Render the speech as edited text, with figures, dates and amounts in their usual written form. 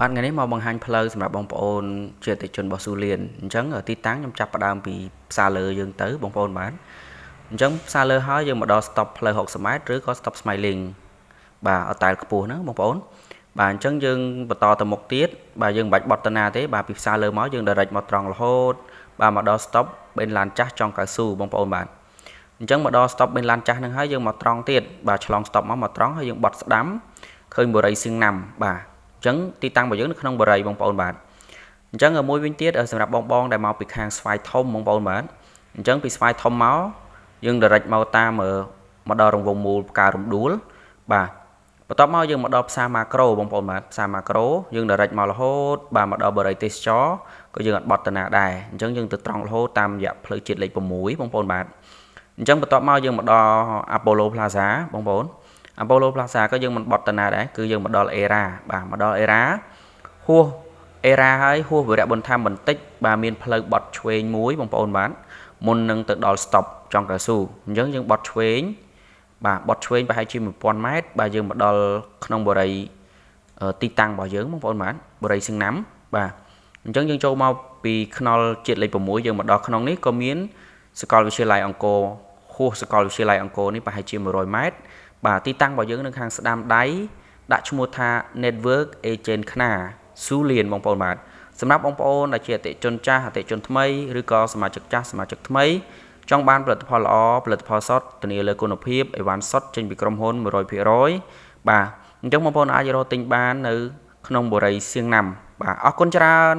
បាទថ្ងៃនេះមកបង្ហាញផ្លូវសម្រាប់បងប្អូនជាអតិថិជនរបស់ស៊ូលៀនអញ្ចឹងទីតាំងខ្ញុំចាប់ផ្ដើមពីផ្សារលើយើងទៅបងប្អូនបាទអញ្ចឹងផ្សារលើហើយយើងមកដល់ stop ផ្លូវ60ម៉ែត្រឬក៏ stop Smiling បាទអតែលខ្ពស់ហ្នឹងបងប្អូនបាទអញ្ចឹងយើងបន្តទៅមុខទៀតបាទយើងមិនបាច់បត់ទៅណាទេបាទពីផ្សារលើមកយើង direct មកត្រង់រហូតបាទមកដល់ stop បេនឡានចាស់ចុងកៅស៊ូបងប្អូនបាទអញ្ចឹងមកដល់ stop បេនឡានចាស់ហ្នឹងហើយយើងមកត្រង់ទៀតបាទឆ្លង stop មកត្រង់ហើយយើងបត់ស្ដាំឃើញបូរីសៀងណាំបាទអញ្ចឹងទីតាំងរបស់យើងនៅក្នុងបូរីបងប្អូនបាទអញ្ចឹងមួយវិញទៀតសម្រាប់បងបងដែលមកពីខាងស្វាយធំបងប្អូនបាទអញ្ចឹងពីស្វាយធំមកយើង direct មកតាមមកដល់រង្វង់មូលផ្ការំដួលបាទបន្ទាប់មកយើងមកដល់ផ្សារម៉ាក្រូបងប្អូនបាទផ្សារម៉ាក្រូយើង direct មករហូតបាទមកដល់បរិយទេសចរក៏យើងអត់បត់ទៅណាដែរអញ្ចឹងយើងទៅត្រង់រហូតតាមរយៈផ្លូវជាតិលេខ6បងប្អូនបាទអញ្ចឹងបន្ទាប់មកយើងមកដល់ Apollo Plaza បងប្អូន Apollo Plaza ក៏យើងមិនបត់ទៅណាដែរគឺយើងមកដល់ Era បាទមកដល់ Era ហួស Era ហើយហួសវរៈបន្ថែមបន្តិចបាទមានផ្លូវបត់ឆ្វេងមួយបងប្អូនបាទមុននឹងទៅដល់ stop ចុងកៅស៊ូអញ្ចឹងយើងបត់ឆ្វេងបាទបត់ឆ្វេងប្រហែលជា1000ម៉ែត្របាទយើងមកដល់ក្នុងបរិយទីតាំងរបស់យើងបងប្អូនបាទបរិយសៀងណាំបាទអញ្ចឹងយើងចូលមកពីខ្នល់ជាតិលេខ6យើងមកដល់ក្នុងនេះក៏មានសាកលវិទ្យាល័យអង្គរហួសសាកលវិទ្យាល័យអង្គរនេះប្រហែលជា100ម៉ែត្របាទទីតាំងរបស់យើងនៅខាងស្ដាំដៃដាក់ឈ្មោះថា Network Agent ខ្នាស៊ូលៀនបងប្អូនបាទសម្រាប់បងប្អូនដែលជាអតិថិជនចាស់អតិថិជនថ្មីឬក៏សមាជិកចាស់សមាជិកថ្មីចង់បានផលិតផលល្អផលិតផលសុទ្ធធានាលើគុណភាពអីវ៉ាន់សុទ្ធចេញពីក្រុមហ៊ុន100%បាទអញ្ចឹងបងប្អូនអាចរកទិញបាននៅក្នុងបូរីសៀងណាំបាទអរគុណច្រើន។